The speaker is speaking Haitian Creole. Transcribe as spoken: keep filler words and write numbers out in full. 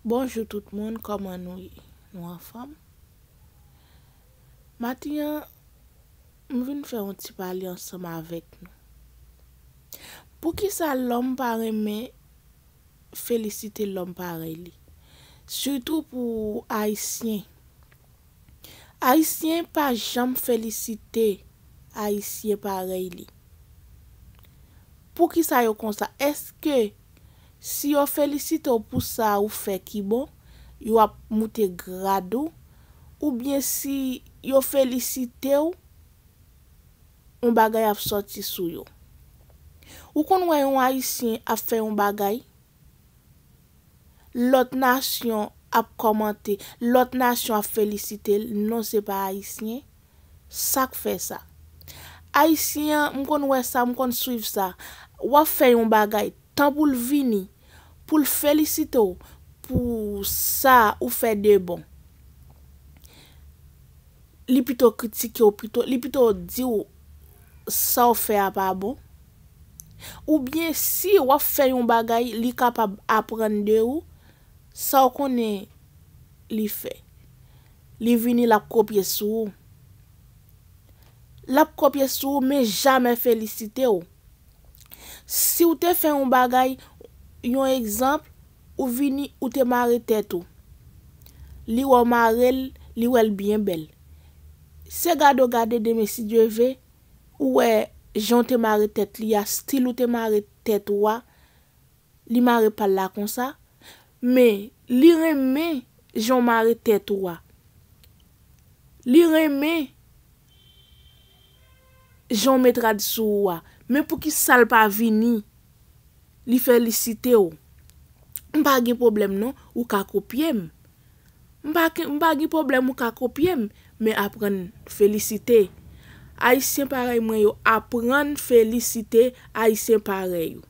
Bonjou tout moun, kòman nou ye? Nou anfòm? Maten an, m vin fè yon ti pale ansanm avèk nou. Poukisa lòm pa renmen felisite lòm parèy li? Sitou pou Ayisyen. Ayisyen pa janm felisite Ayisyen parèy li. Poukisa yo konsa? Èske si yo felisite w pou sa ou fè ki bon, yo ap moute grad ou? Oubyen si yo felisite w, yon bagay ap sòti sou yo? Ou konn wè yon Ayisyen ap fè yon bagay, lòt nasyon ap kòmante, lòt nasyon ap felisite l, non, se pa Ayisyen. Sa k fè sa? Ayisyen an, m konn wè sa, m konn swiv sa. W ap fè yon bagay, tan pou l vini, pou l felisite w pou sa ou fè de bon, li pito kritike w, pito, li pito di w sa w fè a pa bon. Oubyen si w ap fè yon bagay, li kapab aprann de ou, sa w konnen li fè. Li vini, l ap kopye sou ou. L ap kopye sou ou, men jamè felisite w. Si w te fè yon bagay, yon egzanp, ou vini, ou te mare tèt ou. Li wè w mare l, li wè l byen bèl. Se gade w gade demen, si Dye ve, ou wè jan w te mare tèt li a, stil ou te mare tèt ou a, li mare pa l la konsa, men li renmen jan w mare tèt ou a. Li renmen jan w met rad sou ou a. Men poukisa l pa vini, li felisite w? M pa gen pwoblèm non, ou ka kopye m. M pa, m pa gen pwoblèm ou ka kopye m, men aprann felisite. Ayisyen parèy mwen yo, aprann felisite Ayisyen parèy ou.